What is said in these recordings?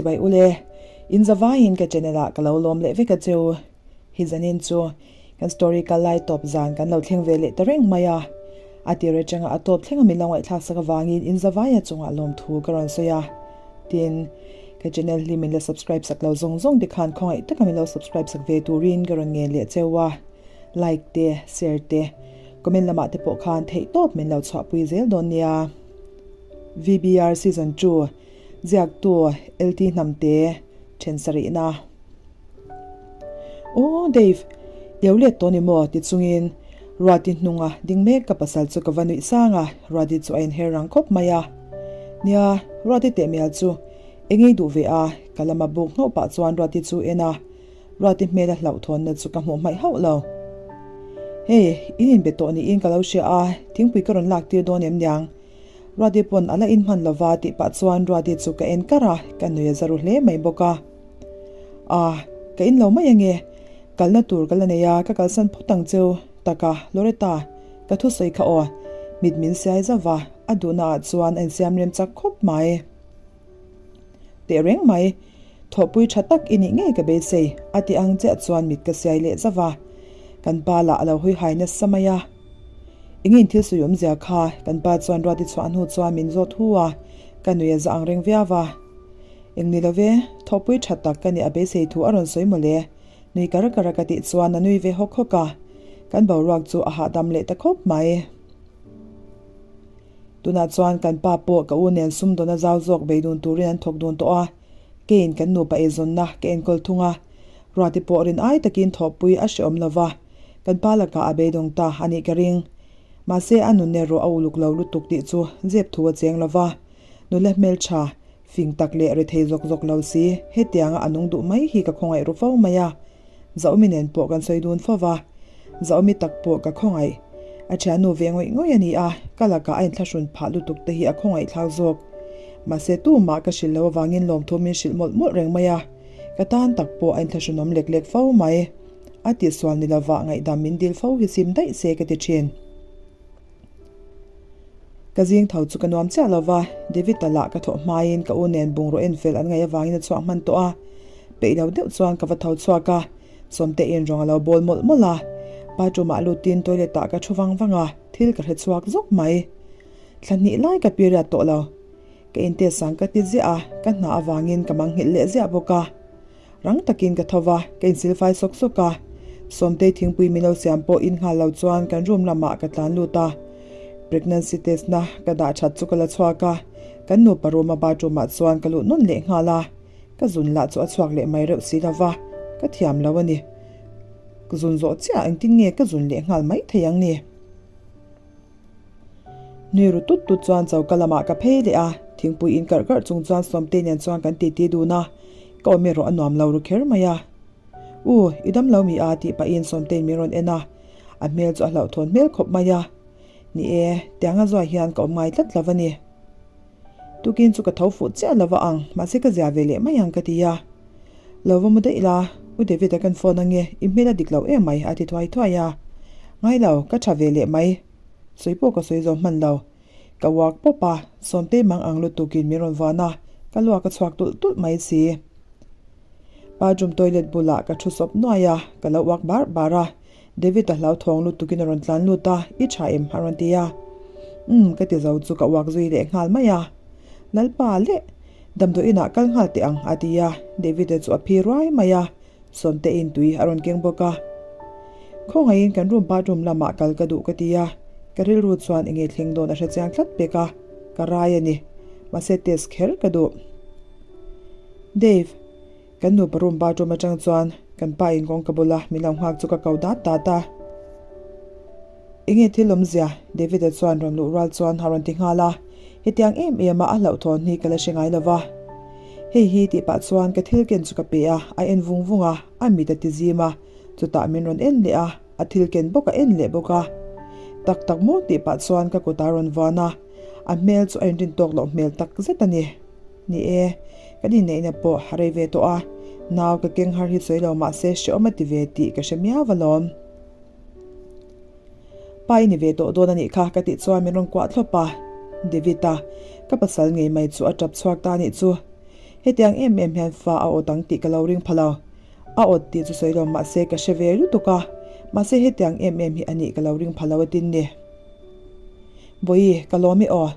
Chibai ule, in zavaiin ka channel ah ka lo lawm leh vek a cheu. Hi zanin chu kan story kal lai tawp zan kan lo thleng ve leh ta reng mai a. A tir atanga a tawp thleng a min lo ngaihthlak sak avangin in zavaia chungah lawmthu ka rawn sawi a. Tin, ka channel hi min la subscribe sak lo zawng zawng te khan khawngaih taka min lo subscribe sak ve turin ka rawn ngen leh cheu a. Like te, share te, comment lamah te pawh khan theihtawp min lo chhuahpui zel dawn nia. VBR Season 2, Ziaktu LT Hnamte, Then sarihna. Aw Dave, i lo let tawh ni maw? ti chungin Ruati hnunga ding mek ka pasal chu ka va nuih sang a, Ruati chu a inher rang khawp mai a. Nia, Ruati teh mial chu eng ei duh ve a, ka lama buk hnawh pah chuan Ruati chu en a, Ruati hmela hlauhthawnna chu ka hmuh hmaih hauh lo. Hei, in inbe tawh niin ka lo hria a, thingpui ka rawn lak tir dawn em niang? Ruati pawn a la inhman lova tih pah chuan Ruati chu ka en kar a, ka nui a za ru hle mai bawk a. Ah, ka in lo mai ange, kalna tur ka la nei a, ka kalsan phawt ang cheu, taka Loretta, ka thusawi kha aw, mit min siai zauh va, a duhna ah chuan a insiam rem chak khawp mai. Teh reng mai, thawhpui tha tak i nih ngei ka beisei, a ti ang chiah chuan mit ka siai leh zauh a. Kan pa lah a lo hawi hai nasa mai a. Eng in thil sawi awmzia kha? Kan pa chuan Ruati chhuah hnu chuan min zawt hu a, ka nui a za ang reng viau a. Eng ni lo ve, thawhpui tha tak ka nih a beisei thu a rawn sawi mawle. Nui kar kar a ka tih chuan a nui ve hawk hawk a. Kan boruak chu a hahdam leh ta khawp mai. Tunah chuan kan pa pawh ka u nen sumdawna zau zawk bei dun turin an thawk dun tawh a, keiin kan nupa eizawnna ka enkawl thung a, Ruati pawh rin ai takin thawhpui a hrehawm lo va, kan pa lakah a beidawng ta a nih ka ring. Mahse a nun erawh a uluk lo lutuk tih chu zep thu a cheng lo va, nula hmeltha, fing tak leh rethei zawk zawk lo si, hetianga a nung duh mai hi ka khawngaih ru fo mai a. Zaumi nen pawh kan sawi dun fo va, Zaumi tak pawh ka khawngaih. A thiannu ve ngawih ngawih a ni a, ka lakah a inthlahrun phah lutuk te hi a khawngaih thlak zawk. Mahse tumah ka hrilh lo avangin lawmthu min hrilh mawlh mawlh reng mai a, ka tan tak pawh a inthlahrunawm lek lek fo mai. A tihsual ni lovah ngaihdam min dil fo hi sim daih se ka ti thin. Ka zing tho chu ka nuam chiah lo va, David-a lah ka thawh hmain ka u nen bungraw en fel an ngaih avangin a chhuak hman tawh a. Peih lo deuh chuan ka va tho chhuak a, Sawmtein rawng a lo bawl mawlh mawlh a. Bathroom ah lutin toilet ah ka thu vang vang a, thil ka hre chhuak zawk mai. Thla hnih lai ka period tawh lo. Ka intest sang ka ti ziah a, ka hna avangin ka manghilh leh ziah bawk a. Rang takin ka tho va, ka insilfai sawk sawk a. Sawmtei thingpui min lo siam pawh in nghal lo chuan kan room lamah ka tlan lut a. Pregnancy test na ka dah that chu ka la chhuak a, kan nupa room a bathroom ah chuan ka luh nawn leh nghal a. Ka zun lah chu a chhuak leh mai reuh si lo va, ka thiam lo a ni. Ka zun zawh chiah engtin nge ka zun leh nghal mai thei ang ni? Nui ru tut tut chuan choka lamah ka phei leh a, thingpui in karh karh chung chuan Sawmte nen chuan kan titi dun a, ka awm erawh a nuam lo ru kher mai a. U, i dam lo mi a? tih pahin Sawmtein min rawn en a, a hmel chu a hlauhthawn hmel khawp mai a. Ni e, tianga zuai hian ka awm ngai tlat lo a ni. Tukin chu ka tho fuh chiah lo va ang, mahse ka zia ve leh mai ang ka ti a. Lo va mu daih la, U David-a kan phone ange, i hmel a dik lo em mai a ti thuai thuai a. Ngai lo, ka tha ve leh mai. Sawi pawh ka sawi zo hman lo. Ka uak pawp a, Sawmtei mang ang lutukin min rawn vuan a, ka luak a chhuak tulh tulh mai si. Bathroom toilet bulah ka thu sawp nuai a, ka lo uak bar bar a. David-a hlauthawng lutukin a rawn tlan lut a, I tha em? a rawn ti a. Umm, ka ti zo chu ka uak zui leh nghal mai a. Lalpa leh! Damdawi inah kal nghal teh ang, a ti a. David-a chu a phi ruai mai a, Sawmte-in tui a rawn keng bawk a. Khawngaihin kan room bathroom lamah kal ka duh ka ti a, ka rilru chuan enge thleng dawn a hre chiang tlat pek a, ka rai a ni. Mahse test kher ka duh. Dave. Kan nupa room bathroom atang chuan kan pa in kawngka bula min lo nghak chu ka ko dat dat a. Enge thil awmzia? David-a chuan rawn luh rual chuan a rawn ti nghal a, hetiang em em a a hlauhthawn hi ka la hre ngai lo va. Hei hi tih pah chuan ka thil ken chu ka pe a, a en vung vung a, a mit a ti zim a, chutah min rawn en leh a, a thil ken bawk a en leh bawk a. Tak tak maw tih pah chuan ka kut a rawn vuan a, a hmel chu a inrin tawk loh hmel tak zet a ni. Ni e, kan inneihna pawh a rei ve tawh a, nau ka keng har hi sawi lo mahse hrehawm a ti ve tih ka hre miau alawm. Pa i ni ve tawh dawn a nih kha ka tih chuan min rawn kuah thlawp a, David-a, ka pasal ngei mai chu a tap chhuak ta a nih chu. Hetiang em em hian fa a awt ang tih ka lo ring pha lo. A awt tih chu sawi lo mahse ka hre ve lutuk a, mahse hetiang em em hi a nih ka lo ring pha lo atin ni. Bawihi, ka lawm i aw,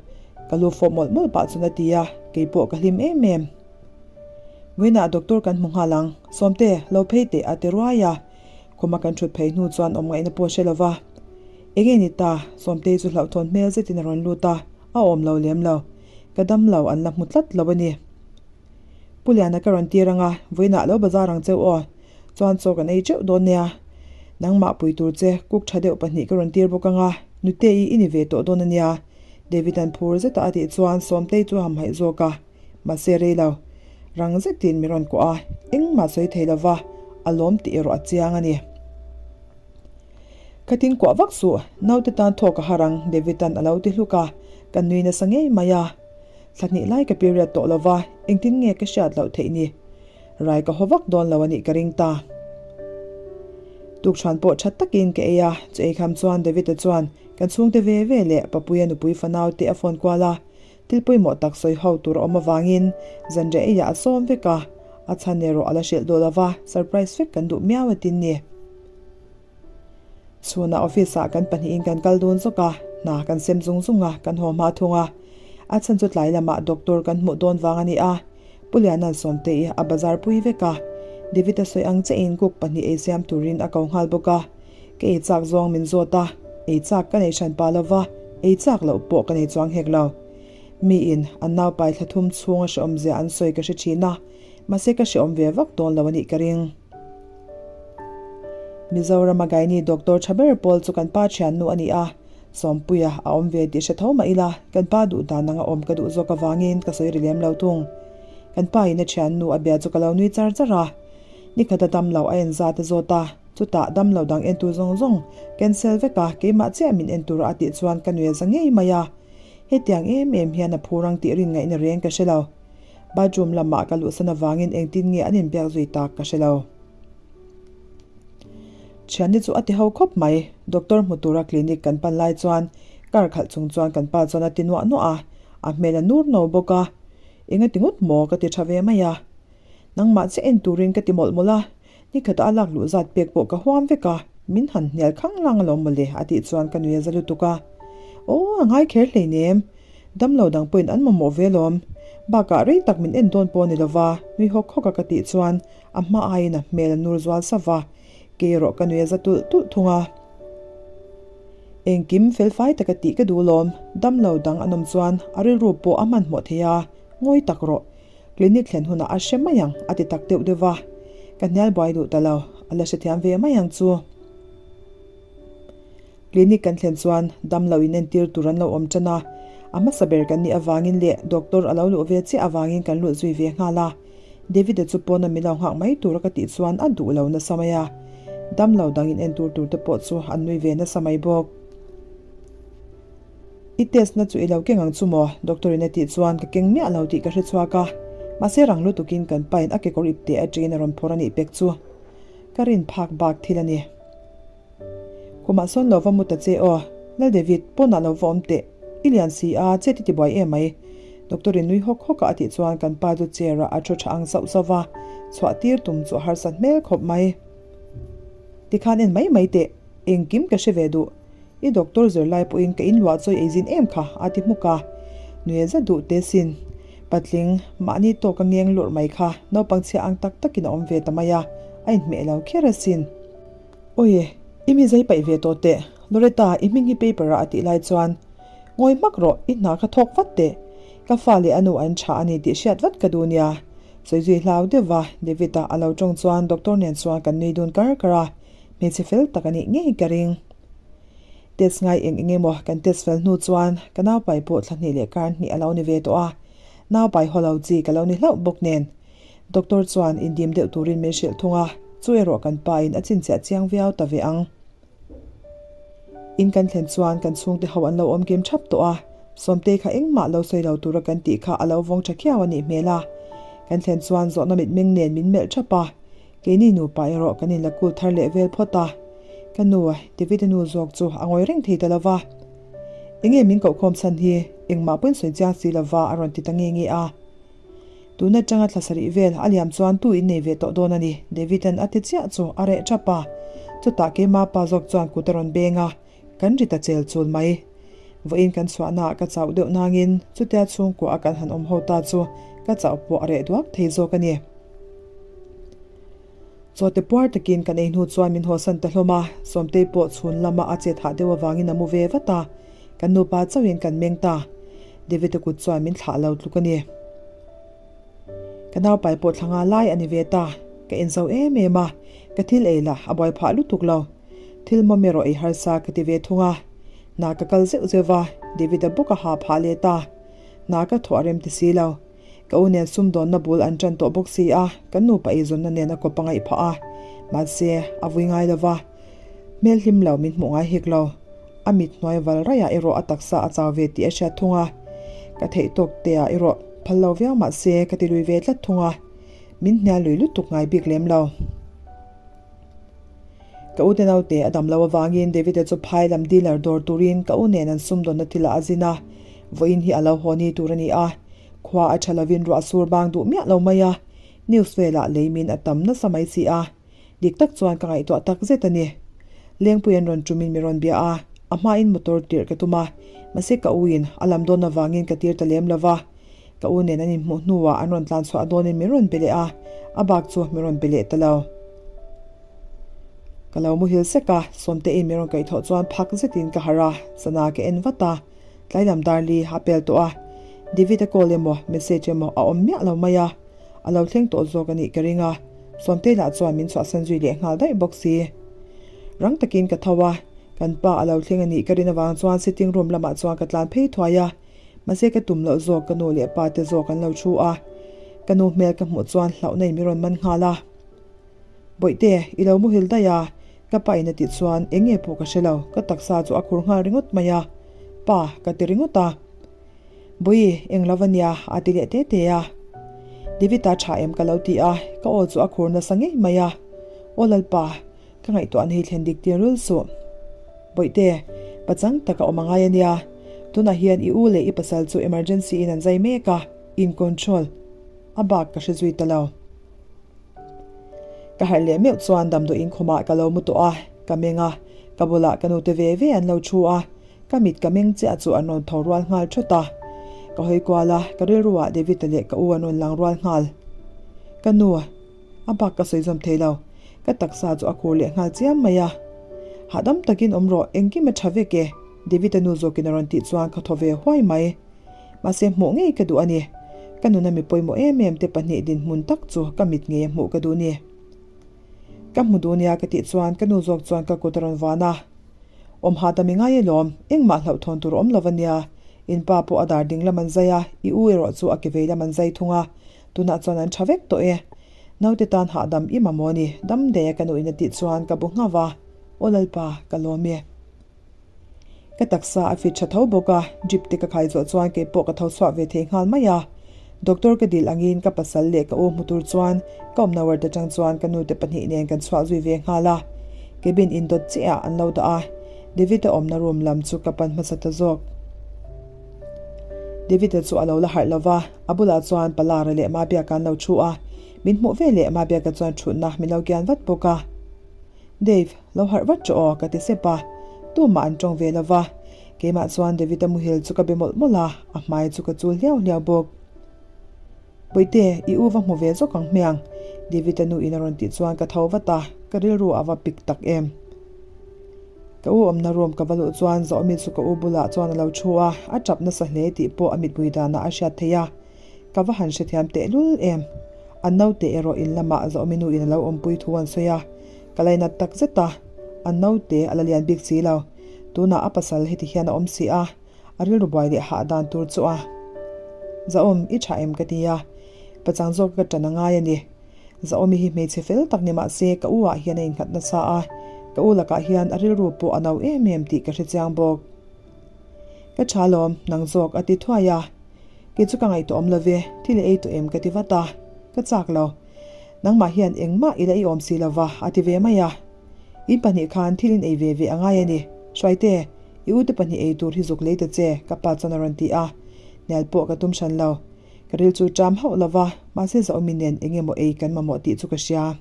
ka lu fawp mawlh mawlh pah chuan a ti a, keipawh ka hlim em em. Vawiinah doctor kan hmu nghal ang, Sawmte, lo phei teh a ti ruai a, khuma kan thut phei hnu chuan awm ngaihna pawh hre lo va. Enge ni ta, Sawmtei chu hlauhthawn hmel zetin a rawn lut a, a awm lo lem lo. Ka dam lo, an la hmu tlat lo a ni. Pu Liana ka rawn tir ang a, vawiinah lo bazar ang cheu aw. Chuan chaw kan ei teuh dawn nia. Nangmah pui tur che cook tha deuh pahnih ka rawn tir bawk ang a, Nute-i i ni ve tawh dawn a nia. David-a'n phur zeta a tih chuan Sawmtei chu a hamhaih zawk a, mahse rei lo. Rang zetin min rawn kuah a, engmah sawi thei lova a lawm tih erawh a chiang a ni. Ka tin kuah vak suh, naute tan thawk a har ang, David-a'n a lo ti hluk a, ka nui nasa ngei mai a. Thla hnih lai ka period tawh lova, engtin nge ka hriat loh theih ni? Rai ka haw vak dawn lo a nih ka ring ta. Tukṭhuan pawh ṭha takin ka ei a, chu eikham chuan David-a chuan kan chhungte ve ve leh Papuia nupui fanau te a phone kual a, thil pawimawh tak sawi ho tur a awm avangin zanriah eiah a sawm vek a, a chhan erawh a la hrilh duh lova, surprise vek kan duh miau a tin ni. Chhunah office ah kan pahnihin kan kal dun zawk a, hna kan sem zung zung a, kan haw hma thung a. A chhan chu tlai lamah doctor kan hmuh dawn vang a ni a, Pu Liana'n Sawmtei a bazar pui vek a, David-a sawi ang chiahin cook pahnih ei siam turin a ko nghal bawk a. Ka ei chak zawng min zawt a, ei chak ka nei hran pah lova, ei chak loh pawh ka nei chuang hek lo. Miin an naupai thla thum chhunga hrehawmzia an sawi ka hre thin a, mahse ka hrehawm ve vak dawn lo a nih ka ring. Mizorama Gynae doctor tha ber pawl chu kan pa thiannu a ni a, Sawmpuia a awm ve tih hre tho mah ila, kan pa duh dan anga awm ka duh zawk avangin ka sawi ri lem lo thung. Kan pa in a thiannu a bia chu ka lo nui char char a, nikhat a dam lo a en zat a zawt a, chutah dam lo dang entu zawng zawng cancel vek a, keimah chiah min en tura a tih chuan ka nui a za ngei mai a, hetiang em em hian a phur ang tih rin ngaihna reng ka hre lo. Bathroom lamah ka luhsan avangin engtin nge an inbiak zui tak ka hre lo. Thianni chu a ti ho khawp mai. Doctor hmu tura clinic kan pan lai chuan car khalh chung chuan kan pa chuan a ti nuah nuah a, a hmel a nur no bawk a. Eng a ti ngawt maw ka ti tha ve mai a. Nangmah chiah en turin ka ti mawlh mawlh a, nikhatah a lak luh zat pek pawh ka huam vek a, min han hnial khang lang alawm mawle a tih chuan ka nui a za lutuk a. Aw a ngai kher hleinem. Damlo dang pawhin an mamawh ve alawm. Bakah rei tak min en dawn pawh a ni lova, nui hawk hawk a ka tih chuan a hma aiin a hmel a nur zual sa va, kei erawh ka nui a za tulh tulh thung a. Engkim felfai taka tih ka duh alawm, damlo dang an awm chuan a rilru pawh a hmanhmawh thei a, ngawi tak rawh. Clinic thlen hunah a hre mai ang a ti tak deuh deuh va, ka hnial buai duh ta lo, a la hrethiam ve mai ang chu. Clinic kan thlen chuan damlo in entir tur an lo awm tan a, a hmasa ber kan nih avangin leh doctor a lo luh ve chiah avangin kan lut zui ve nghal a. David-a chu pawna min lo nghak mai tura ka tih chuan a duh lo nasa mai a, damlo dang in entur tur te pawh chu an nui ve nasa mai bawk. I test na chu i lo keng ang chu maw? Doctor in a tih chuan ka keng miah lo tih ka hre chhuak a, mahse rang lutukin kan pain a kekawr ip teh atangin a rawn phawrh a nih pek chu ka rin phak bak thil a ni. Khumah sawn lo va mu ta che aw. Lal David, pawnah lo va awm teh. I lian si a, chet i ti buai em mai. Doctor in nui hawk hawk a a tih chuan kan pa chu chair ah a thu tha ang sauh sauh va, chhuah tir tum chu a harsat hmel khawp mai. Tikhan en mai mai teh, engkim ka hre ve duh. I doctor zirlai pawhin ka inluah chawi ei zin em kha, a ti hmuk a. Nui za duh te sin. Patling, mahni tawk a ngeng lurh mai kha, naupang chhia ang tak takin a awm ve ta mai a, a inhmeh lo kher asin. Awi, i mi zai paih ve tawh teh, Loretta, i hming hi paper ah a tih lai chuan, Ngawi hmak rawh, i hna kha thawk vat teh. Ka fa leh a nu an tha a ni tih hriat vat ka duh nia. Sawi zui hlau deuh va, David-a a lo tawng chuan doctor nen chuan kan nui dun kar kar a, hmeichhe fel tak a nih ngei ka ring. Test ngai eng eng emaw kan test fel hnu chuan ka naupai pawh thla hnih leh kar hnih a lo ni ve tawh a, naupai haw lo chi ka lo ni hlauh bawk nen. Doctor chuan indim deuh turin min hrilh thung a, chu erawh kan pa in a chinchiah chiang viau ta ve ang. In kan thlen chuan kan chhungte ho an lo awm kim thap tawh a, Sawmtei kha engmah lo sawi lo tura kan tih kha a lo vawng tha khiau a nih hmel a. Kan thlen chuan zawhna mitmeng nen min melh thap a, keini nupa erawh kan inla kul thar leh vel phawt a. Ka nu, David-a nu zawk chu a ngawi reng thei ta lo va. Enge min kohkhawm chhan hi engmah pawhin sawi chiang si lova a rawn ti ta nge nge a. Tun atanga thla sarih vel a liam chuan tu in nei ve tawh dawn a ni, David-a'n a ti chiah chu a reh thap a. Chutah keimah pa zawk chuan kut a rawn beng a, kan ri ta chel chul mai. Vawiin kan chhuahnaah ka chauh deuh nangin chutia chhungkua a kan han awm ho ta chu ka chauh pawh a reh duak thei zawk a ni. Chawte puar takin kan ei hnu chuan min hawsan ta hlawm a, Sawmtei pawh chhun lama a chet hah deuh avangin a mu ve vat a, kan nupa chauhin kan meng ta. David-a kut chuan min thlah lo tluk a ni. Ka naupai pawh thla nga lai a ni ve ta, ka inzo em em a, ka thil ei lah a buai phah lutuk lo. Thil mawm erawh ei harsa ka ti ve thung a, hna ka kal zeuh zeuh va, David-a bawk a ha phah leh ta. Hna ka thawh a rem ti si lo. Ka u nen sumdawnna bul an ṭan tawh bawk si a, kan nupa eizawnna nen a kawp a ngaih phah a. Mahse, a vui ngai lo va, hmel hlim lo min hmuh ngai hek lo. A mit hnuai val raiah erawh a taksa a chau ve tih a hriat thung a. Ka theih tawk teah erawh phal lo viau mahse ka ti lui ve tlat thung a, min hnial lui lutuk ngai bik lem lo. Ka u te naute a dam lo avangin David-a chu phai lam dealer dawr turin ka u nen an sumdawnna thilah a zin a, vawiin hi a lo haw ni tur a ni a, khua a tha lovin ruah sur bang duh miah lo mai a, news velah lei min a tam nasa mai si a, dik tak chuan ka ngaihtuah tak zet a ni. Lengpui an rawn tumin mi rawn bia a, a hmain motor tirh ka tum a, mahse ka uin a lam dawn avangin ka tir ta lem lo va. Ka u nen an inhmuh hnuah an rawn tlan chhuah dawnin min rawn be leh a, a bak chu min rawn be leh ta lo. Ka lo muhil sek a, Sawmtein min rawn kaihthawh chuan phak zetin ka harh a, sana ka en vat a, tlai lam dar li a pel tawh a, David-a call emaw message emaw a awm miah lo mai a, a lo thleng tawh zawk a nih ka ring a, Sawmtei lah chuan min chhuahsan zui leh nghal daih bawk si. Rang takin ka tho a, kan pa a lo thleng a nih ka rin avang chuan sitting room lamah chuan ka tlan phei thuai a, Mahse ka tum loh zawk ka nu leh pa te zawk an lo thu a, ka nu hmel ka hmuh chuan hlauhna in min rawn man nghal a. Bawihte, i lo muhil daih a, ka pa in a tih chuan eng nge pawh ka hre lo, ka taksa chu a khur nghal ringawt mai a, Pa, ka ti ringawt a. Bawihi, eng lo va nia, a ti leh te te a. David-a tha em ka lo ti a, ka aw chu a khur nasa ngei mai a. Aw Lalpa, Ka ngaihtuah an hei thlen dik tir rul suh. Bawihte, pachang tak a awm a ngai a nia. Tunah hian i u leh i pasal chu emergency in an zai mek a, in control a bak ka hre zui ta lo. Ka harh leh meuh chuan damdawiin khumah ka lo mu tawh a, ka meng a, ka bulah ka nute ve ve an lo thu a, ka mit ka meng chiah chu an rawn tho rual nghal thawt a. Ka hawi kual a, ka rilruah David-a leh ka u an rawn lang rual nghal. Ka nu. A bak ka sawi zawm thei lo. Ka taksa chu a khur leh nghal chiam mai a. Hahdam takin awm rawh, engkim a tha vek e, David-a nu zawkin a rawn tih chuan ka thaw ve huai mai. Mahse hmuh ngei ka duh a ni. Ka nuna mi pawimawh em em te pahnih dinhmun tak chu ka mit ngei a hmuh ka duh ni. Ka hmu duh nia ka tih chuan ka nu zawk chuan ka kut a rawn van a. Awm hahdam i ngai alawm, engmah hlauhthawn tur awm lo a nia. In pa pawh a dar ding lam an zai a, i u erawh chu a ke vei lam an zai thung a. Tunah chuan an tha vek tawh e. Naute tan hahdam i mamawh ni, dam daih a ka nuin a tih chuan ka bu nghauh a, Aw Lalpa, ka lawm e. Ka taksa a fit tha tho bawk a, drip te ka khai zawh chuan kei pawh ka tho chhuak ve thei nghal mai a. Doctor ka dil angin ka pasal leh ka u hmu tur chuan ka awmna ward atang chuan ka nute pahnih nen kan chhuah zui ve nghal a. Cabin indawt chiah ah an lo dah a, David-a awmna room lam chu ka pan hmasa ta zawk. David-a chu a lo la harh lo va, a bulah chuan Palara leh Mabiaka an lo thu a, min hmuh ve leh Mabiaka chuan thutna min lo kian vat bawk a. Dave, lo harh vat rawh aw ka ti sep a, tumah an tawng ve lo va, keimah chuan David-a muhil chu ka be mawlh mawlh a, a hmai chu ka chul hliau hliau bawk. Bawihte, i u va hmu ve zawk ang hmiang, David-a nu in a rawn tih chuan ka tho vat a, ka rilru a va pik tak em. Ka u awmna room ka va luh chuan Zawhmi chu ka u bulah chuan a lo thu a, a tap nasa hle tih pawh a mitmui danah a hriat theih a, ka va han hrethiam tehlul em. An naute erawh in lamah Zawhmi nu in a lo awmpui thu an sawi a, ka lainat tak zet a, an naute a la lian bik si lo, tunah a pasal heti hian a awm si a, A rilru buai leh hah dan tur chu a Zahawm, i tha em ka ti a, pachang zawk ka tan a ngai a ni. Zahawmi hi hmeichhe fel tak ni mah se ka u ah hian a innghat nasa a, ka u lakah hian a rilru pawh a no em em tih ka hre chiang bawk. Ka tha lawm, nang zawk a ti thuai a. Kei chu ka ngaihtuah awm lo ve, thil i ei tawh em ka ti vat a, ka chak lo. Nangmah hian engmah i la i awm si lo va a ti ve mai a. In pahnih khan thil in ei ve ve a ngai a ni. Hruaite, i ute pahnih ei tur hi zuk lei ta che, ka pa chuan a rawn ti a. Hnial pawh ka tum hran lo. Ka ril chu ṭam hauh lo va, mahse Zaumi nen eng emaw ei kan mamawh tih chu ka hria.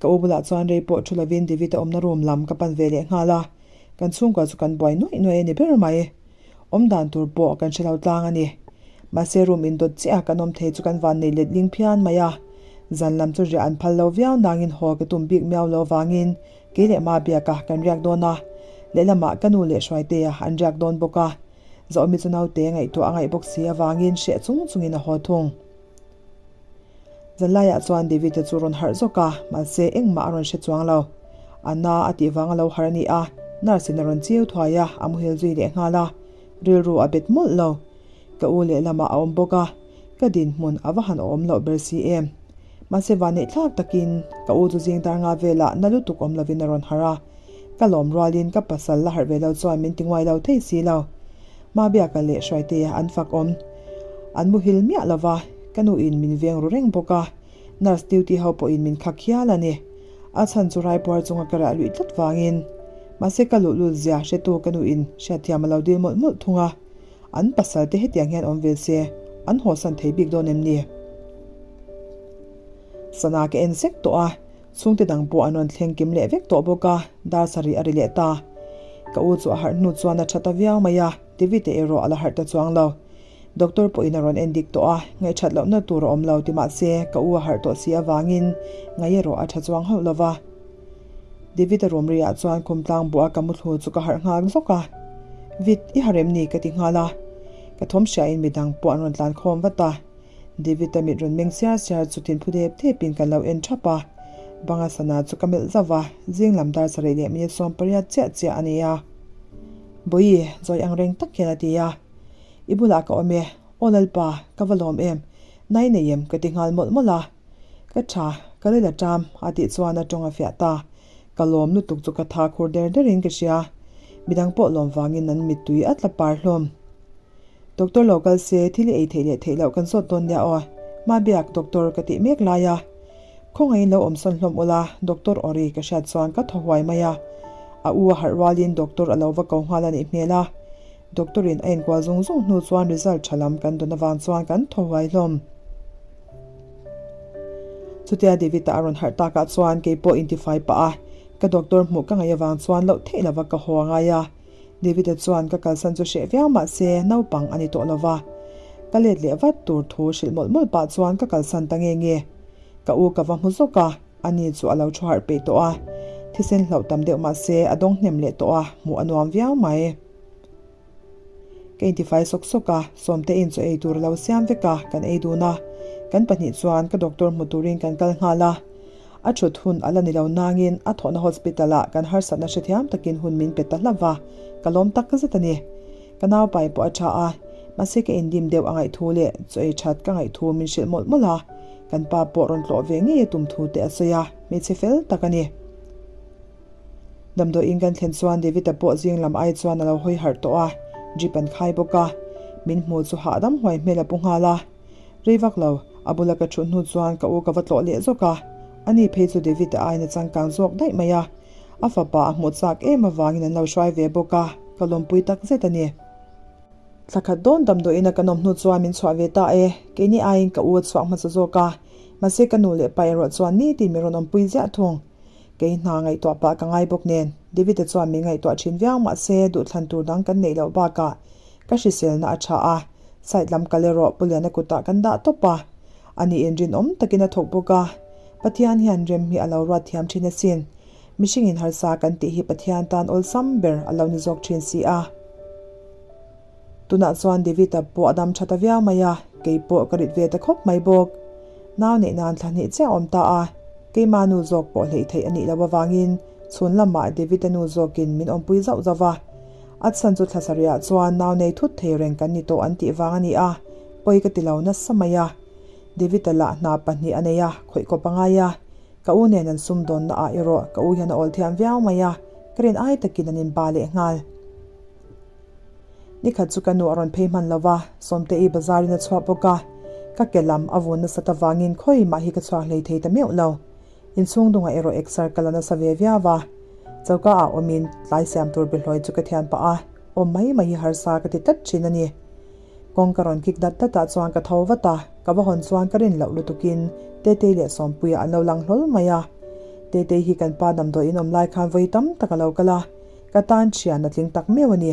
Ka u bulah chuan rei pawh thu lovin David-a awmna room lam ka pan ve leh nghal a, kan chhungkua chu kan buai nuaih nuaih a ni ber mai. Awm dan tur pawh kan hre lo tlang a ni. Mahse room indawt chiah a kan awm thei chu kan van nei let ling phian mai a. Zan lam chu riah an phal lo viau nangin haw ka tum bik miau lo vangin kei leh Ma biaka kan riak dawn a, lehlamah ka nu leh Hruaitea an riak dawn bawk a. Zawhmi chu naute ngaihtuah a ngaih bawk si avangin hreh chung chungin a haw thung. Zanlaiah chuan David-a chu rawn harh zawk a, mahse engmah a rawn hre chuang lo. A na a tih vang a lo harh a ni a, nurse in a rawn chiu thuai a, a muhil zui leh nghal a. Rilru a bet mawlh lo. Ka u lehlamah a awm bawk a, ka dinhmun a va han awm loh ber si em. Mahse vanneih thlak takin ka u chu zing dar nga velah na lutuk awm lovin a rawn harh a. Ka lawm rualin ka pasal la harh ve lo chuan min ti nguai lo thei si lo. Mabiaka leh Hruaitea an fak awm. An muhil miah lo va, ka nuin min veng ru reng bawk a, nurse duty ho pawhin min khak hial a ni. A chhan chu raipuar chunga ka rah luih tlat vangin. Mahse ka luhlul zia hretu ka nuin hriatthiam a lo dil mawlh mawlh thung a. An pasal te hetiang hian awm ve se, an hawsan thei bik dawn em ni? Sana ka en sek tawh a, Chhungte dang pawh an rawn thleng kim leh vek tawh bawk a, dar sarih a ri leh ta. Ka u chu a harh hnu chuan a tha ta viau mai a, David-a erawh a la harh ta chuang lo. Doctor pawhin a rawn en dik tawh a, ngaihṭhat lohna tur a awm lo ti mah se ka u a harh tawh si avangin ngaih erawh a ṭha chuang hauh lo va. David-a room riah chuan khum tlang buah ka muthlu chu ka harh nghal zawk a, Vid, i harh em ni? ka ti nghal a. Ka thawm hriain midang pawh an rawn tlan khawm vat a. David-a mit rawn meng siar siar chu thinphu dep depin kan lo en thap a. Banga sana chu ka melh zauh a, zing lam dar sarih leh minute 18 chiah chiah a ni a. Bawihi, zawi ang reng tak hian a ti a. I bulah ka awm e, aw Lalpa, ka va lawm em, nai nei em ka ti nghal mawlh mawlh a. Ka tha, ka lel a ṭam, a tih chuan a tawng a fiah ta. Ka lawm lutuk chu ka tha khur der derin ka hria. Midang pawh lawm vangin an mittui a tla par hlawm. Doctor lo kal se, thil i ei theih leh theih loh kan zawt dawn nia aw. Mabiak, doctor ka tih mek lai a. Khawngaihin lo awm sawn hlawm ula, doctor aw ri ka hriat chuan ka thaw huai mai a. A u a harh rualin doctor a lo va ko nghal a nih hmel a. Doctor in a enkual zung zung hnu chuan result tha lam kan dawn avang chuan kan thaw huai hlawm. Chutia David-a a rawn harh takah chuan keipawh intifai pah a, ka doctor hmuh ka ngaih avang chuan loh theih lova ka haw a ngai a. David-a chuan ka kalsan chu hreh viau mah se naupang a ni tawh lo va. Ka let leh vat tur thu hrilh mawlh mawlh pah chuan ka kalsan ta nge nge. Ka u ka va hmu zawk a, ani chu a lo thu harh peih tawh a. Thisen hlauh tam deuh mah se a dawng hnem leh tawh a, hmuh a nuam viau mai. Ka intifai sawk sawk a, Sawmteiin chaw ei tur a lo siam vek a, kan ei dun a. Kan pahnih chuan ka doctor hmu turin kan kal nghal a. A thut hun a la ni lo nangin a thawhna hospital ah kan harsatna hrethiam takin hun min pe ta hlauh va, ka lawm tak zet a ni. Ka naupai pawh a tha a, mahse ka indim deuh a ngaihthu leh chaw ei that ka ngaihthu min hrilh mawlh mawlh a, kan pa pawh rawn tlawh ve ngei a tum thu te a sawi a, hmeichhe fel tak a ni. Damdawiin kan thlen chuan David-a pawh zing lam ai chuan a lo hawi harh tawh a, drip an khai bawk a, min hmu chu hahdam huai hmel a pu nghal a. Rei vak lo, a bula ka thut hnu chuan ka u ka va tlawh leh zawk a, ani phei chu David-a aiin a changkang zawk daih mai a, a fapa a hmuh chak em avangin an lo hruai ve bawk a, ka lawmpui tak zet a ni. Thla khat dawn damdawiin a kan awm hnu chuan min chhuah ve ta e, keini aiin ka u a chhuak hmasa zawk a, mahse ka nu leh pa erawh chuan nitin min rawn awmpui ziah thung. Kei hna ngaihtuah pah ka ngai bawk nen, David-a chuan min ngaihtuah thin viau mahse duhthlan tur dang kan neih loh bakah ka hriselna a tha a, side lam kal erawh Pu Liana kutah kan dah tawp a. Ani inrinawm takin a thawk bawk a, Pathian hian rem hi a lo ruat thiam thin asin. Mihringin harsa kan tih hi Pathian tan awlsam ber a lo ni zawk thin si a. Tunah chuan David-a pawh a dam tha ta viau mai a, kei pawh ka rit ve ta khawp mai bawk. Nau neih nan thla hnih chiah a awm ta a, keimah nu zawk pawh hleih theih a nih loh avangin chhun lamah David-a nu zawkin min awmpui zauh zauh va. A chhan chu thla sarihah chuan nau nei thut thei reng kan ni tawh an tih vang a ni a, pawi ka ti lo nasa mai a. David-a lah hna pahnih a nei a, khawih kawp a ngai a. Ka u nen an sumdawnna ah erawh ka u hian a awl thiam viau mai a, ka rin ai takin an inba leh nghal. Nikhat chu ka nu a rawn phei hman lo va, Sawmte-i bazar in a chhuah bawk a, ka ke lam a vun nasat avangin khawi mah hi ka chhuak hlei thei ta meuh lo. Inchhung dungah erawh exer ka la nasa ve viau a, choka ah awmin tlai siam tur behlawi chu ka thian pah a, awm mai mai hi harsa ka ti tlat thin a ni. Kawng ka rawn kik dat dat ah chuan ka tho vat a, ka va hawn chuan ka rin loh lutukin Tetei leh Sawmpuia an lo lang hlawl mai a. Tetei hi kan pa damdawi in awm lai khan vawi tam tak a lo kal a, ka tan thian a tling tak meuh a ni.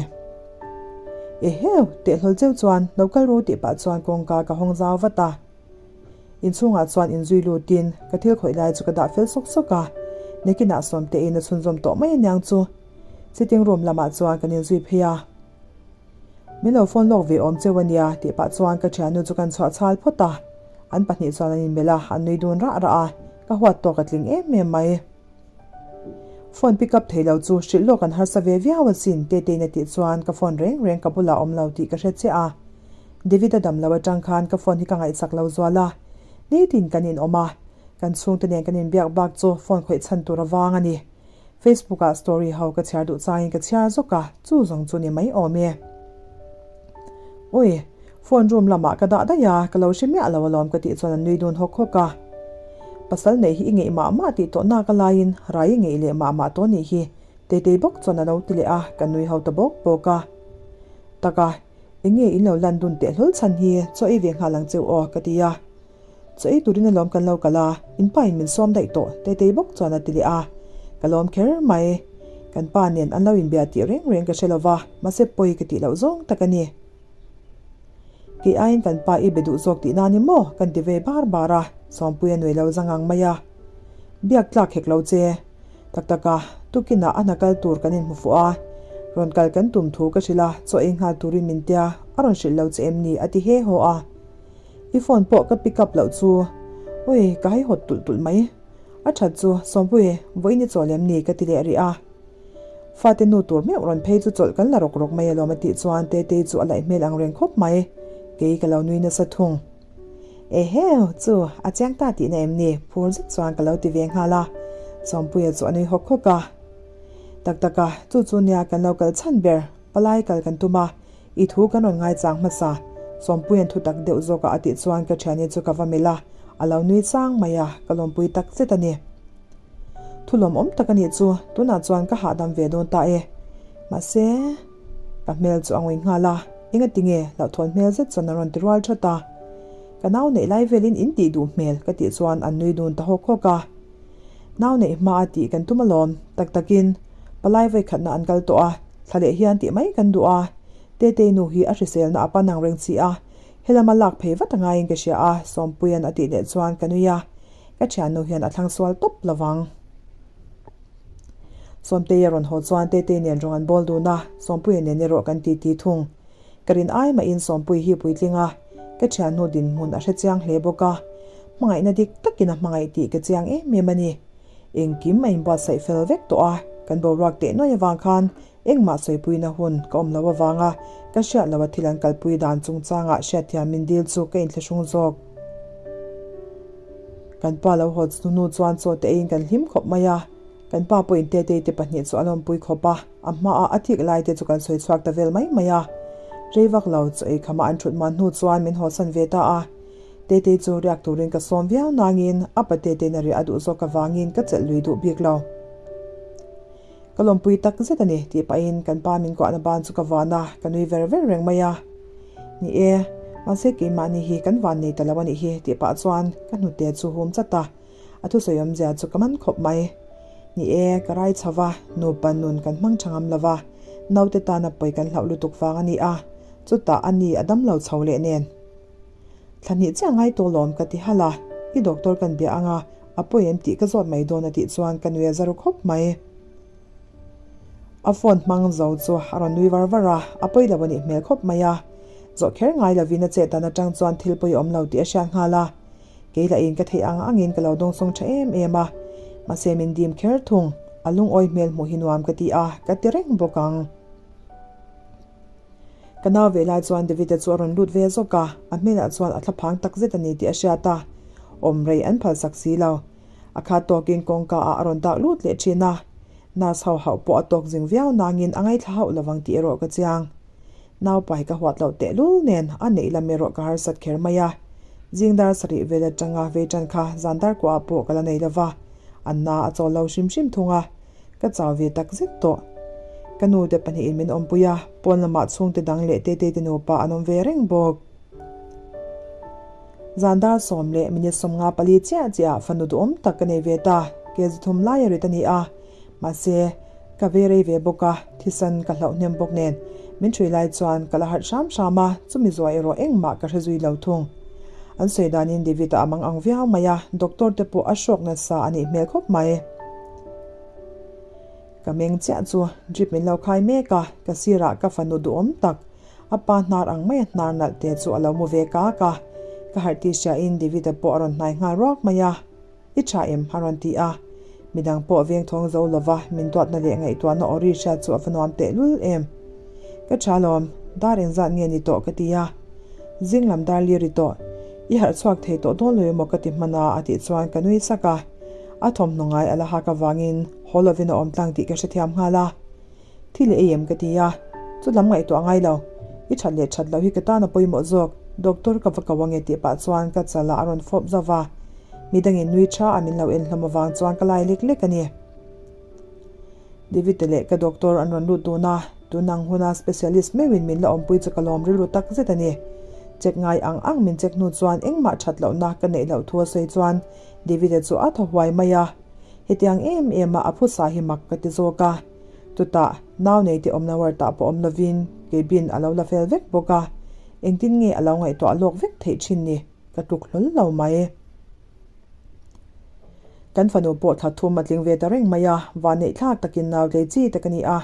Eheu, teh hlawl cheu chuan lo kal ru tih pah chuan kawngka ka hawng zau vat a. Inchhungah chuan inzui lutin ka thil khawih lai chu ka dah fel sawk sawk a, nakinah Sawmtein a chhunzawm tawh mai aniang chu. Sitting room lamah chuan kan inzui phei a. Min lo phone lawk ve awm cheu ania tih pah chuan ka thiannu chu kan chhuah chhal phawt a. An pahnih chuan an inmelh a, an nui dun rah rah a, ka huat tawk a tling em em mai. Phone pick up thei lo chu hrilh lawk an harsa ve viau asin Tetein a tih chuan ka phone reng reng ka bulah awm lo tih ka hre chiah a. David a dam lo atang khan ka phone hi ka ngaihsak lo zual a, nitin kan inawm a, kan chhungte nen kan inbiak bak chu phone khawih chhan tur avang a ni. Facebook ah story ho ka chhiar duh changin ka chhiar zawk a, chu zawng chu ni mai awm e. Ui, phone room lamah ka dah daih a, ka lo hre miah lo alawm ka tih chuan an nui dun hawk hawk a. Pasal neih hi i ngeih mah mah tih tawh nak a laiin rai i ngeih leh mah mah tawh nih hi, Tetei bawk chuan a lo ti leh a, ka nui ho ta bawk bawk a. Taka, eng nge in lo lan dun teh hlawl chhan hi, chaw ei ve nghal ang cheu aw ka ti a. Chaw ei turin alawm kan lo kal a, in pa in min sawm daih tawh, Tetei bawk chuan a ti leh a. Ka lawm kher mai. Kan pa nen an lo inbia tih reng reng ka hre lo va, mahse pawi ka tih loh zawng tak a ni. Kei aiin kan pa i be duh zawk tih na ni maw? kan ti ve bar bar a, Sawmpui a nui lo zang ang mai a. Biak tlak hek lo che. Tak tak a, tukinah a hna kal tur kan inhmu fuh a, rawn kal kan tum thu ka hrilh a, chaw ei nghal turin min tia, a rawn hrilh lo che em ni? a ti he haw a. I phone pawh ka pick up loh chu Oi, ka haihawt tulh tulh mai. A that chu, Sawmpui, vawiin i chawl em ni? ka ti leh rih a. Fate nu tur meuh rawn phei chu chawlh kan la rawk rawk mai alawm a tih chuan Tetei chu a laih hmel ang reng khawp mai. Kei ka lo nui nasa thung. Eheu, chu, a chiang ta tihna em ni? phur zet chuan ka lo ti ve nghal a. Sawmpuia chu a nui hawk hawk a. Tak tak a, chu chu nia kan lo kal chhan ber, palai kal kan tum a, I thu kan rawn ngaichang hmasa, Sawmpuia'n thu tak deuh zawkah a tih chuan ka thiani chu ka va melh a, a lo nui chang mai a, ka lawmpui tak zet a ni. Thu lawmawm tak a nih chu, tunah chuan ka hahdam ve dawn ta e. Mahse, ka hmel chu a ngawih nghal a, engati nge hlauhthawn hmel zet chuan a rawn ti rual that a. Ka nau neih lai velin in tih duh hmel ka tih chuan an nui dun ta hawk hawk a. Nau neih hma a tih kan tum alawm, tak takin palai vawikhatna an kal tawh a, thla leh hian tih mai kan duh a, Tetei nu hi a hriselna a pan ang reng chi a, helama lak phei vat a ngaiin ka hria a, Sawmpuia'n a tih leh chuan ka nui a, ka thiannu hian a thlang sual tawp lo vang. Sawmtei a rawn haw chuan Tetei nen rawng an bawl dun a, Sawmpuia nen erawh kan titi thung. Ka rin ai mahin Sawmpui hi puitling a, ka thiannu dinhmun a hre chiang hle bawk a, hmangaihna dik takin a hmangaih tih ka chiang em em a ni. Engkim a inbuatsaih fel vek tawh a, kan boruak teh nuai avang khan engmah sawipuina hun ka awm lo avanga ka hriat loha thil an kalpui dan chungchangah hriatthiam min dil chu ka inthlahrung zawk. Kan pa lo haw hnu chuan chaw te eiin kan hlim khawp mai a, kan pa pawhin Tetei te pahnih chu a lawmpui khawp a, a hmaah a thik lai te chu kan sawi chhuak ta vel mai mai a. Rei vak lo chaw ei khama an thut man hnu chuan min hawsan ve ta a. Tetei chu riak turin ka sawm viau nangin a pa Teteina riah a duh zawk avangin ka chelh lui duh bik lo. Ka lawmpui tak zet a ni tih pahin kan pa min kuahna ban chu ka van a, ka nui ver ver reng mai a. Ni e, mahse keimahni hi kan van nei ta lo a nih hi tih pah chuan ka hnute chu hum chat a, a thusawi awmzia chu ka man khawp mai. Ni e, ka rai chho va, nupa nun kan hmang tha ngam lo va, naute tana pawi kan hlauh lutuk vang a ni a, chutah a ni a dam lo chho leh nen. Thla hnih chiah ngai tawh lawm ka ti halh a, i doctor kan bia anga a pawi em tih ka zawt mai dawn a tih chuan ka nui a za ru khawp mai. A phone hmang zo chu a rawn nui var var a, a pawi lo a nih hmel khawp mai a. Zawh kher ngai lovin a chet dan atang chuan thil pawi a awm lo tih a hriat nghal a. Kei lahin ka theih ang angin ka lo dawngsawng tha em em a, mahse min dim kher thung, a lungawi hmel hmuh hi nuam ka ti a, ka ti reng bawk ang. Ka nau ve lai chuan David-a chu a rawn lut ve zawk a, a hmelah chuan a thlaphang tak zet a ni tih a hriat a, awm rei an phalsak si lo. A khat tawkin kawngka ah a rawn dak lut leh thin a, nurse ho hauh pawh a tawk zing viau nangin a ngaithla hauh lovang tih erawh ka chiang. Naupai ka huat loh tehlul nen a neih lam erawh ka harsat kher mai a, zing dar sarih vel atanga vei tan kha zan dar kuah ah pawh ka la nei lova, an na a chawl lo hrim hrim thung a. Ka chau ve tak zet tawh. Ka nu te pahnihin min awmpui a, pawn lamah chhungte dang leh Tetei te nupa an awm ve reng bawk. Zan dar sawm leh minute 54 chiah chiah fanu duhawm tak ka nei ve ta, ke zu thum lai a rit a ni a. Mahse, ka ve rei ve bawk a, thisen ka hlauh hnem bawk nen. Min ṭhui lai chuan ka la harh hram hram a, chumi zuah erawh engmah ka hre zui lo thung. An sawi danin David-a a mang ang viau mai a, doctor te pawh a hrawk nasa a nih hmel khawp mai. Ka meng chiah chu drip min lo khai mek a, ka sirah ka fanu duhawm tak, a pa hnar ang maia hnar nalh te chu a lo mu ve kak a. Ka harh tih hriain David-a pawh a rawn hnai nghal ruak mai a. I tha em? a rawn ti a. Midang pawh veng thawng zo lova min duatna leh ngaihtuahna aw ri hriat chu a va nuam tehlul em. Ka tha lawm, dar engzat nge ni tawh ka ti a. Zing lam dar li ri tawh. I harh chhuak thei tawh dawn lo emaw ka ti hman a a tih chuan ka nui sak a. A thawmhnaw ngai a la hak avangin haw lovin a awm tlang tih ka hrethiam nghal a. Thil i ei em ka ti a, chu lam ngaihtuah ngai lo. I that leh that loh hi ka tan a pawimawh zawk, doctor ka va ko ange tih pah chuan ka chalah a rawn fawp zauh va. Midangin nui tha a min lo en hlawm avang chuan ka lai lek lek a ni. David-a leh ka doctor an rawn lut dun a, tunang huna specialist meuhin min la awmpui chu ka lawm rilru tak zet a ni. Check ngai ang ang min check hnu chuan engmah that lohna ka neih loh thu a sawi chuan David-a chu a thaw huai mai a, hetiang em em a a phusa hi mak ka ti zawk a. Chutah, nau nei te awmna ward-ah pawh awm lovin cabin a lo la fel vek bawk a, engtin nge a lo ngaihtuah lawk vek theih thin ni, ka tluk hlawl lo mai. Kan fanu pawh thla thum a tling ve ta reng mai a, vanneih thlak takin nau tlei chi tak a ni a,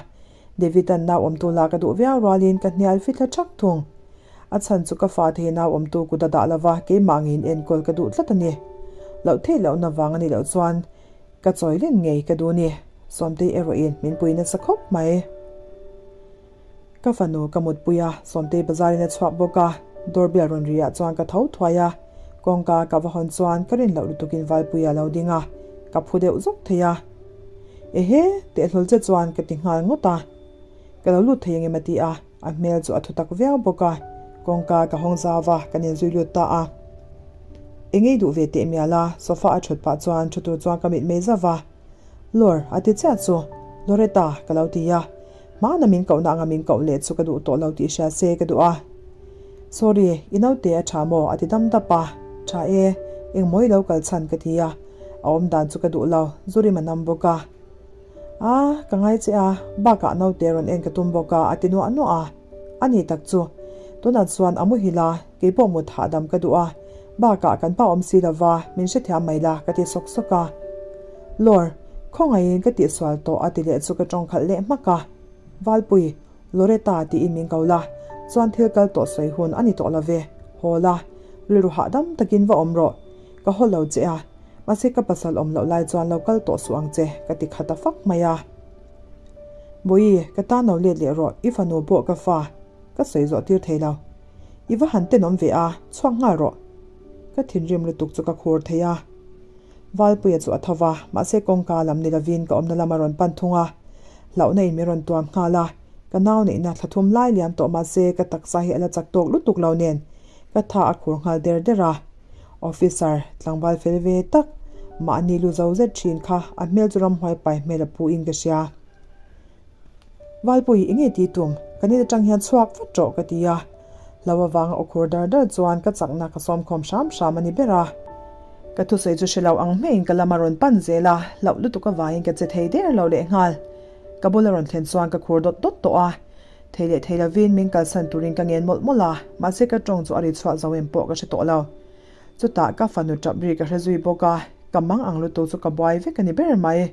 David-a'n nau awmtu la ka duh viau rualin ka hnial fithla thak thung. A chhan chu ka fate hi nau awmtu kut a dah lova keimah ngeiin enkawl ka duh tlat a ni. Loh theih lohna vang a nih loh chuan Ka chawi len ngei ka duh ni, Sawmtei erawhin min pui nasa khawp mai. Ka fanu ka mutpui a, Sawmtei bazarin a chhuak bawk a, doorbell rawn ri ah chuan ka tho thuai a, kawngka ka va hawn chuan ka rin loh lutukin Valpui a lo ding a, ka phu deuh zawk thei a. Ehe, tehlul che chuan ka ti nghal ngawt a. Ka lo lut thei engem a ti a, a hmel chu a thu tak viau bawk a, kawngka ka hawng zau a, kan inzui lut ta a. Engei duh ve teh mial a, sofa a thut pah chuan thu tur chuan ka mit mei zauh a. Lor, a ti chiah chu, Loretta, ka lo ti a. Hmana min kohna anga min koh leh chu ka duh tawh lo tih hria se ka duh a. Sorry, i naute a tha maw? a ti dam dap a. Tha e, engmaw i lo kal chhan ka ti a. A awm dan chu ka duh lo, Zurim a nam bawk a. A, ka ngai che a, bakah naute rawn en ka tum bawk a, a ti nuah nuah a. A ni tak chu. Tunah chuan a muhil a, keipawh mut hahdam ka duh a. Bakah kan pa awm si lova, min hrethiam mai la, ka ti sawk sawk a. Lawr, khawngaihin ka tihsual tawh a ti leh chu ka tawng khalh leh hmak a. Valpui, Loretta tiin min ko la, chuan thil kal tawh sawi hun a ni tawh lo ve. Haw la, rilru hahdam takin va awm rawh. Ka haw lo che a, mahse ka pasal awm loh lai chuan lo kal tawh suh ang che, ka ti khat a fak mai a. Bawihi, ka tan lo let leh rawh, i fanu pawh ka fa, ka sawi zawh tir thei lo. I va han tenawm ve a, chhuak nghal rawh. Ka thinrim lutuk chu ka khur thei a. Valpuia chu a tho va, mahse kawngka lam ni lovin ka awmna lam a rawn pan thung a. Hlauhna in min rawn tuam nghal a, ka nau neihna thla thum lai liam tawh mahse ka taksa hi a la chak tawk lutuk lo nen ka tha a khur nghal der der a. Officer, tlangval fel ve tak, mahni lu zo zet thin kha a hmel chu ramhuai pai hmel a pu in ka hria. Valpui, eng nge tih tum? Kan in atang hian chhuak vat rawh ka ti a. Hlo avanga aw khur dar dar chuan ka chakna ka sawmkhawm hram hram a ni ber a. Ka thusawi chu hre lo ang hmeiin ka lam a rawn pan zel a, hlauh lutuk avangin ka che thei der lo lehnghal. Ka bula rawn thlen chuan ka khur dawt dawt tawh a. Thei leh thei lovin min kalsan turin ka ngen mawlh mawlh a, mahse ka tawng chu a ri chhuah zo em pawh ka hre tawh lo. Chutah ka fanu tap ri ka hre zui bawk a, ka mang ang lutuk chu ka buai vek a ni ber mai.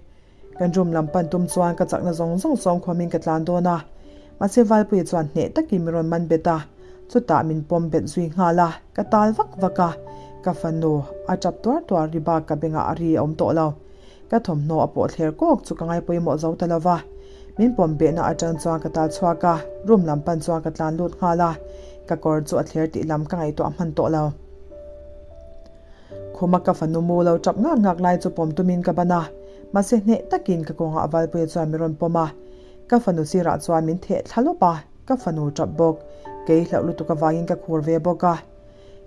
Kan room lam pan tum chuan ka chakna zawng zawng sawm khawmin ka tlan dawn a, mahse Valpuia chuan hneh takin min rawn man bet a, chutah min pawm bet zui nghal a, ka tal vak vak a, ka fanu a tap tuar tuar ri bak ka bengah a ri a awm tawh lo. Ka thawmhnaw a pawh thler kawk chu ka ngaipawimawh zo ta lo va, min pawm behna atang chuan ka tal chhuak a, room lam pan chuan ka tlan lut nghal a, ka kawr chu a thler tih lam ka ngaihtuah hman tawh lo. Khuma ka fanu mu lo tap ngak ngak lai chu pawm tumin ka ban a, mahse hneh takin ka kawngah Valpuia chuan min rawn pawm a, ka fanu sirah chuan min theh thla lawp a, ka fanu tap bawk, kei hlauh lutuk avangin ka khur ve bawk a.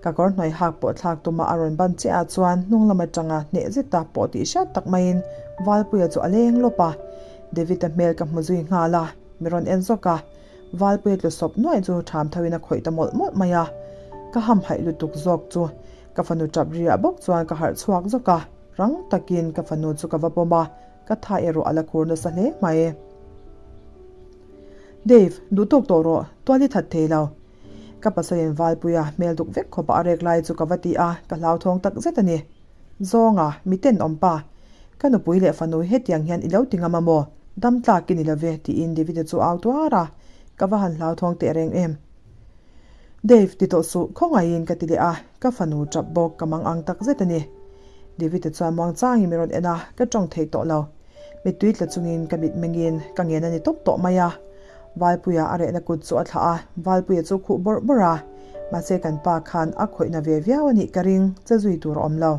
Ka kawr hnuai hak pawh thlak tuma a rawn ban chiah ah chuan hnung lam atanga hneh zeta pawh tih hriat tak maiin Valpuia chu a leng lawp a, David-a hmel ka hmu zui nghal a. Mi rawn en zawk a, Valpuia tlu sawp nuaih chu ṭham thoin a khawih ta mawlh mawlh mai a. Ka hamhaih lutuk zawk chu ka fanu ṭap riah bawk chuan ka harh chhuak zawk a, rang takin ka fanu chu ka va pawm a, ka tha erawh a la khur nasa hle mai. Dave, duh tawk tawh rawh, tual i that thei lo. Ka pasalin Valpuia hmel duk vek khawpa a rek lai chu ka va ti a, ka hlauthawng tak zet a ni. Zawnga, mi tenawm pa, ka nupui leh fanu hetiang hian i lo ti ngam a maw? Dam tlak i ni lo ve, tiin David-a chu au tuar a, ka va han hlauthawng teh reng em. Dave, ti tawh suh, khawngaihin ka ti leh a, ka fanu tap bawk ka mang ang tak zet a ni. David-a chuan muangchangin min rawn en a, ka tawng thei tawh lo. Mittui tla chungin ka mit mengin ka ngen a ni tawp tawh mai a. Valpuia a rehna kut chu a thlah a, Valpuia chu khuh bawrh bawrh a. Mahse kan pa khan a khawihna ve viau a nih ka ring, che zui tur a awm lo.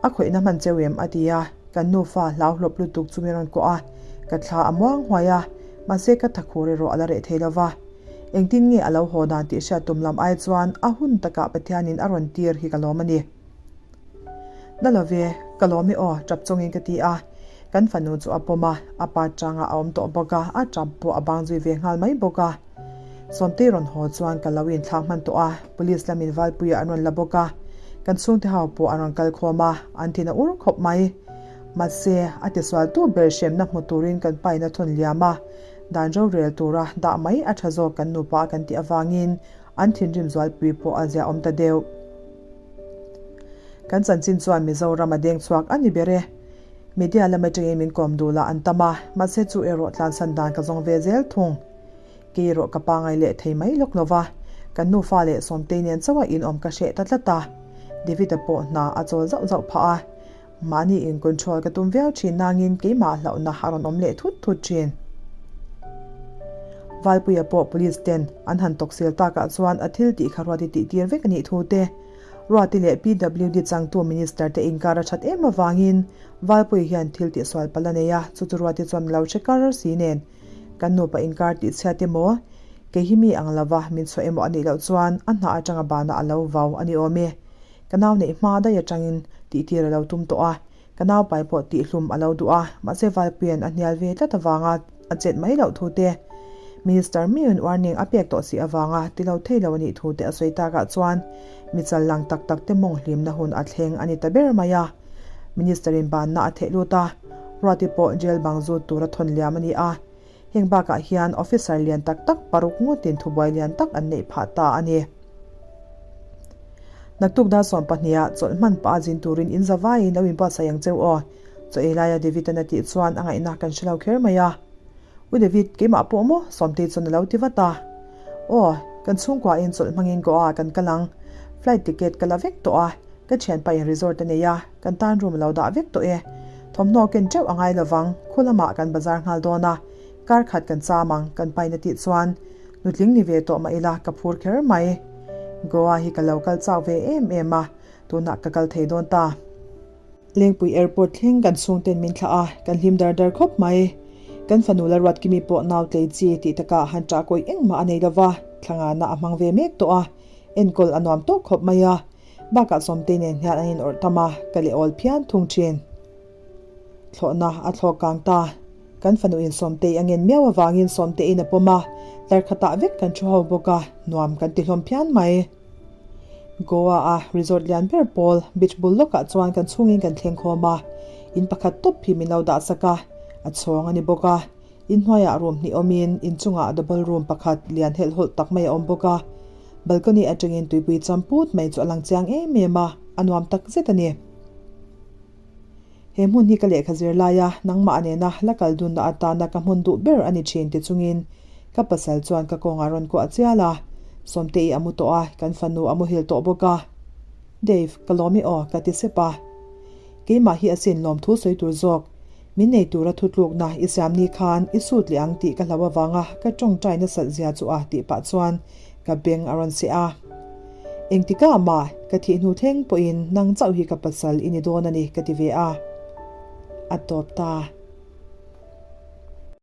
A khawihna hman cheu em? a ti a, kan nufa hlau hlawp lutuk chu min rawn kuah a, ka thla a muang huai a, mahse ka thakhur erawh a la reh thei lo va. Engtin nge a lo haw dan tih hriat tum lam ai chuan a hun takah Pathianin a rawn tir hi ka lawm a ni. Na lo ve, ka lawm i aw, tap chungin ka ti a. Kan fanu chu a pawm a, a pa changah a awm tawh bawk a, a tap pawh a bang zui ve nghal mai bawk a. Sawmtei rawn haw chuan ka lo inthlak hman tawh a, police lamin Valpuia an rawn la bawk a. Kan chhungte ho pawh an rawn kal khawm a, an thin a ur khawp mai. Mahse, a tisualtu ber hremna hmu turin kan pain a thawn liam a, dan rorel tura dah mai a tha zawk kan nupa a kan tih avangin an thinrim zualpui pawh a ziaawm ta deuh. Kan chanchin chuan Mizoram a deng chhuak a ni ber e. Media lam atangin min kawm duh lah an tam a, mahse chu erawh tlansan dan ka zawng ve zel thung. Kei erawh ka pangai leh thei mai lawk lo va, kan nufa leh Sawmtei nen chauha inawm ka hreh ta tlat a. David-a pawh hna a chawl zauh zauh phah a, Mahni in control ka tum viau thin nangin keimah hlauhna a rawn awm leh thut thut thin. Valpuia pawh police ten an han tawksil takah chuan a thil tih kha Ruati tih tir vek a nih thu te, Ruati leh PWD changtu minister te inkar a that em avangin Valpuia hian thil tih sual palh a nei a, chu chu Ruati chuan a lo hre kar si nen kan nupa inkar tih chhiat emaw, kei hi mi ang lova min chhuah emaw a nih loh chuan a hnah atanga banah a lo vau a ni awm e. Ka nau neih hma daih atangin tihtir a lo tum tawh a, ka nau pai pawh tihhlum a lo duh a, mahse Valpuia'n a hnial ve tlat avanga a chet mai loh thu te, Minister miin warning a pek tawh si avanga ti lo thei lo a nih thu te a sawi takah chuan mi chal lang tak tak te mawng hlimna hun a thleng a ni ta ber mai a. Minister in banna a theh lut a, Ruati pawh jail bang zut tura thawn liam a ni a, heng bakah hian officer lian tak tak paruk ngawtin thubuai lian tak an neih phah ta a ni. Naktuk dar 12 ah chawlh hman pah a zin turin in za vaiin lo inbuatsaih ang cheu aw, chaw ei laia David-an a tih chuan a ngaihna kan hre lo kher mai a. U David, keimah pawh maw? Sawmtei chuan a lo ti vat a. Aw, kan chhungkuain chawlh hmangin Goa ah kan kal ang. Flight ticket ka la vek tawh a, ka thianpa in resort a nei a, kan tan room a lo dah vek tawh e. Thawmhnaw ken teuh a ngai lovang, khu lamah kan bazar nghal dawn a, kar khat kan cham ang, kan pain a tih chuan Nutling ni ve tawh mah ila ka phur kher mai. Goa hi ka lo kal chau ve em em a, tunah ka kal thei dawn ta. Lengpui airport thleng kan chhungten min thlah a, kan hlim dar dar khawp mai. Kan fanu la Ruatkimi pawh nau tlei chi tih takah han ṭah kawi engmah a nei lova, thlangana a hmang ve mek tawh a, enkawl a nuam tawk khawp mai a. Bakah Sawmtei nen hian an inawrh tam a, ka leh awl phian thung ṭhin. Thlawhna a thlawk kang ta. Kan fanu in Sawmtei a ngen miau avangin Sawmteiin a pawm a, tlar khatah vek kan thu ho bawk a, nuam kan ti hlawm phian mai. Goa a resort lian ber pawl beach bul lawkah chuan kan chhungin kan thleng khawm a, in pakhat tawp hi min lo dah sak a, a chhawng a ni bawk a. In hnuaiah room hnih awmin in chungah double room pakhat lian helh hawlh tak mai a awm bawk a, balcony atangin tuipui cham put mai chu a lang chiang em em a, a nuam tak zet a ni. He hmun hi ka lehkha zir laia nangmah nena la kal dunna atana ka hmun duh ber a ni thin ti chungin ka pasal chuan ka kawngah rawn kuah chial a, Sawmte-i a mu tawh a, kan fanu a muhil tawh bawk a. Dave, ka lawm i aw, ka ti sep a. Keimah hi asin lawmthu sawi tur zawk. Min nei tura thutlukna i siam ni khan i sut leh ang tih ka hlau avanga ka tawngtai nasat zia chu a tih pah chuan ka beng a rawn seh a. Engtikah mah ka thih hnu thleng pawhin nang chauh hi ka pasal i ni dawn a ni ka ti ve a. A tawp ta.